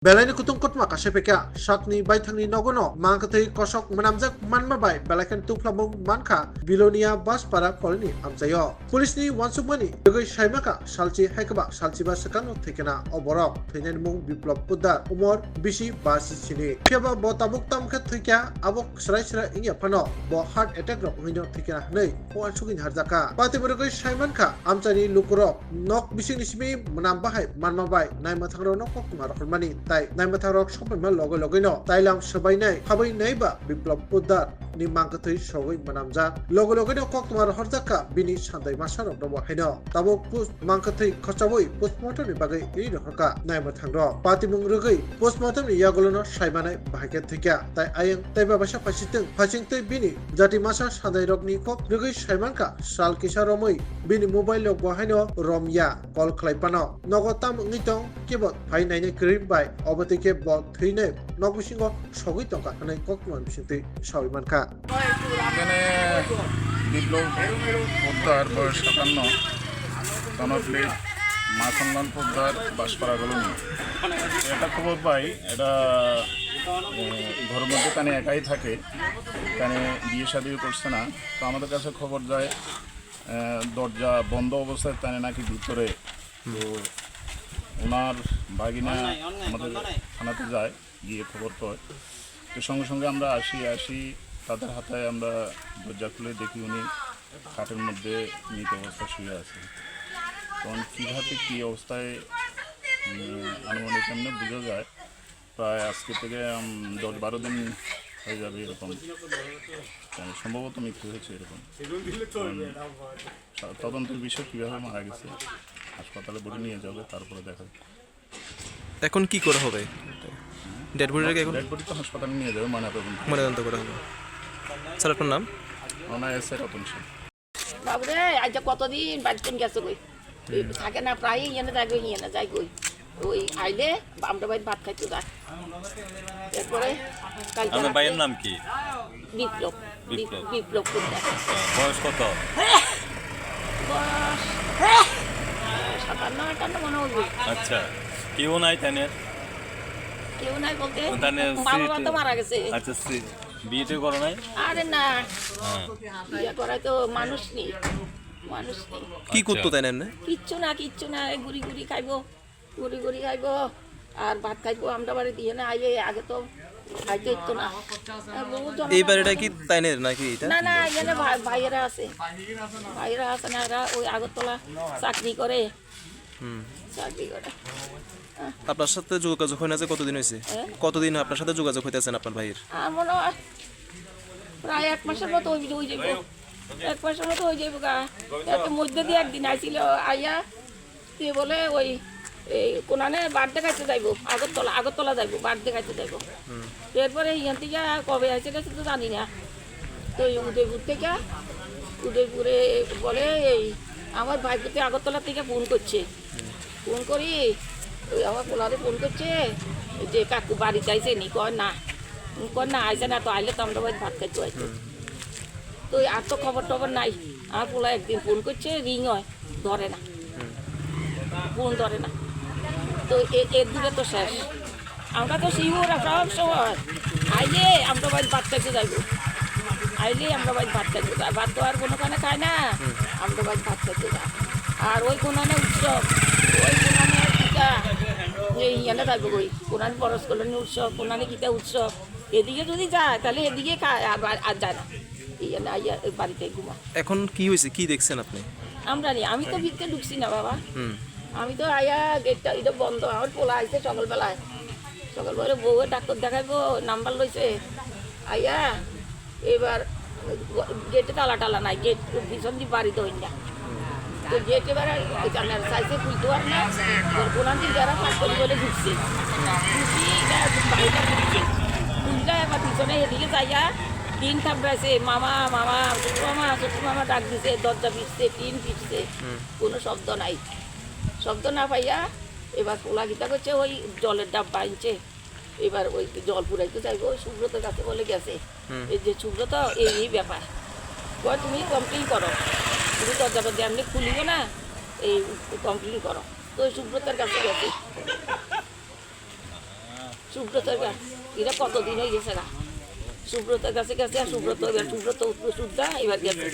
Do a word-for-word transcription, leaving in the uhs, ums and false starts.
Belaini kutung kutma kasai pekha sakni baithangni nogono mangkwthwi kosok mwnamjak manma bai belai khe tuplamung mankha Bilonia Baspara kolini amchaio. Police ni wansukmani bagwi saimakha salchi hai kwbak salchiba swkangno thwikha o borok. Thwinani mung Biplop Poddar, umor bisi basi sini. Phiya ba bo tabuk tamo khe thwikha, abo swrai swrai wngya phano bo heart attack rok wngwino thwikha hwnwi uansugwi harjakha. Pati borogwi saimankha amchaini lukurok nok bisingni simi mwnam bahai manma bai naimwthangrokno koktwma rohormani tai naimwthangrok sokphaima loge logeno tailam swbainai habwi naiba Biplop Poddar ni mangkwthwi sogwi mwnamjak. Loge logeno koktwma rohorjak kha bini sandai masa rokno bo haino. Tabuk post mangkwthwi khorchaui postmortem ni bagwi ri rohorkha naimwthang rok. Patimung rwgwi postmortem ni yagulono saimanai bahai khe thwikha. Tai ayang tei babaisa phaisingtwng phaisingtwi bini jati masa sandai rokni kok rwgwi saimankha sal kisa romwi bini mobile rok bo haino romya call khlai phano. Nogo tam wngwi tong kebo phai nainai kwrwi bai obo twi khe bo thwinai nok bisingo sogwi tongkha hwnwi koktwma bisingtwi saui mankha. এখানে বিপ্লব পোদ্দার, বয়স সাতান্ন, তনফলি মাসনলান পোদ্দার, বাঁশপাড়া কলোনি। তো একটা খবর পাই, এটা এ, ঘরের মধ্যে কানে একাই থাকে, কানে বিয়ে শাদিও করছে না। তো আমাদের কাছে খবর যায়, এ, দরজা বন্ধ অবস্থায় তানে নাকি ভিতরে। তো ওনার ভাগিনা আমাদের থানাতে যায়, গিয়ে খবর পায়। তো সঙ্গে সঙ্গে আমরা আসি, আসি তাদের হাতে আমরা দরজা খুলে দেখি উনি খাটের মধ্যে মৃত অবস্থায় শুয়ে আছে। তখন কীভাবে কী অবস্থায়, উম, আনুমানিক এমনি বোঝা যায়, প্রায় আজকে থেকে, উম, দশ বারো দিন হয়ে যাবে এরকম। মানে সম্ভবত মৃত্যু হয়েছে এরকম। কারণ সা-, তদন্তের বিষয় কীভাবে মারা গেছে, হাসপাতালে বডি নিয়ে যাবে, তারপরে দেখা যাবে। এখন কি করা হবে? ডেড বডিটাকে এখন ডেড বডি তো হাসপাতালে নিয়ে যাবে ময়নাতদন্ত। ময়নাতদন্ত করা হবে। স্যার, আপনার নাম? ওনার এসআই রতন সিং। বাবুরে, আজ কতদিন বাড়িতে গেছে কই? এই থাকে না, প্রায় ইয়ে না যায় গই, ইয়ে না যায় গই। ওই আইলে আমরা বাড়ি ভাত খাইতে যায়। এরপরে কালকে আপনার রাতে ভাইয়ের নাম কি? বিপ্লব। বিপ্লব। বিপ্লব কুন্ডা। আচ্ছা, বয়স কত? বয়স সাতান্ন আটান্ন মনে হইবে। আচ্ছা, কেউ নাই তানের? কেউ নাই বলতে তানের মা বাবা তো মারা গেছে। আচ্ছা, স্ত্রী বিয়ে টিয়ে করে নাই? আরে না, হ্যাঁ। বিয়ে করায় তো মানুষ নেই, মানুষ নেই। কি করতো আচ্ছা। তাই না এমনি? কিচ্ছু না, কিচ্ছু না, এই গুড়ি গুড়ি খাইবো, গুড়ি গুড়ি খাইবো, আর ভাত খাইবো। আমরা বাড়ি দিয়ে না আইয়ে, আগে তো খাইতে হইতো না। আর বহুত জন এই বাড়িটা কি তাইনের নাকি এটা? না, না, এখানে ভাই-, ভাইয়েরা আছে, ভাইয়েরা আছে না, এরা ওই আগরতলা চাকরি করে, হুম। চাকরি করে। আপনার সাথে যোগাযোগ হয় না যে কতদিন হয়েছে? হ্যাঁ? কতদিন আপনার সাথে যোগাযোগ হইতেছেন আপনার ভাইয়ের? আর মনে হয় প্রায় এক মাসের মতো হয়ে, হয়ে যাইব। এক মাসের মতো হয়ে যাইব গা। এত মধ্যে দিয়ে একদিন আইছিল, আইয়া তুই বলে ওই এই কোনানে বার্থডে খাইতে যাইব, আগরতলা, আগরতলা যাইব, বার্থডে খাইতে যাইব। হুম। এরপরে ইয়ান থেকে কবে আইছে গেছে তো জানি না। তো এই উদয়পুর থেকে, উদয়পুরে বলে এই আমার ভাইপোতে আগরতলা থেকে ফোন করছে। ফোন করি, ওই আমার পোলারে ফোন করছে যে কাকু বাড়িতে আইছে নি, কয় না। কয় না, আইছে না তো, আইলে তো আমরা বাড়ি ভাত খাইতে হয়তো। হুম। তো আর তো খবর টবর নাই। আমার পোলা একদিন ফোন করছে, রিং হয়, ধরে না। হুম। ফোন ধরে না। তো এ-, এর দিকে তো শেষ। আমরা তো শিবরা সব সময় আইলে আমরা বাড়ি ভাত খাইতে যাইব, আইলে আমরা বাড়ি ভাত খাইতে যাই। ভাত তো আর কোনোখানে খায় না, হুম। আমরা বাড়ি ভাত খাইতে যাই। আর ওই কোনানে উৎসব, ওই কোনানে পিঠা, এই ইয়ানে যাইব গই, কোনানে পরশ কলোনি উৎসব, কোনানে কিতা উৎসব, এদিকে যদি যায় তাহলে এদিকে খায়, আর বা-, আর যায় না। এই ইয়ানে আইয়া এই বাড়িতে ঘুমা। এখন কি হয়েছে, কি দেখছেন আপনি? আমরা নি, আমি তো ভিতরে ঢুকছি না বাবা। হুম। আমি তো আইয়া গেটটা এটা বন্ধ, আমার পোলা আইছে সকালবেলায়, সকালবেলা বউয়ে ডাক্তার দেখাইবো, নাম্বার লইছে, আইয়া এবার গেটে তালা টালা নাই, গেট পিছন দিয়ে বাড়ি দই না। তো গেট এবার জানার চাইছে খুলতে পারে না, কোনান দিয়ে যারা পাস করি বলে ঢুকছে, ঢুকি এটা বাইরে ঢুকছে, খুললে এবার পিছনে এদিকে যাইয়া টিন থাপড়াইছে, "মামা, মামা, ছোট মামা, ছোট মামা" ডাক দিছে, দরজা পিটছে, টিন পিটছে, হুম। কোনো শব্দ নাই। শব্দ না পাইয়া এবার পোলা কিতা করছে, ওই জলের ডাব্বা আনছে, এবার ওই জল ফুরাইতে যাইবো, ওই সুব্রতর কাছে বলে গেছে, হুম। এই যে সুব্রত, এই, এই ব্যাপার, কয়, "তুমি কমপ্লেন করো, তুমি দরজা টরজা এমনি খুলিও না, এই কমপ্লেন করো।" তো ওই সুব্রতর কাছে গেছে। সুব্রত এবার, এরা কতদিন হয়ে গেছে গা? সুব্রত গেছে, গেছে, আর সুব্রত এবার, সুব্রত, সুব্রত এবার গেছে।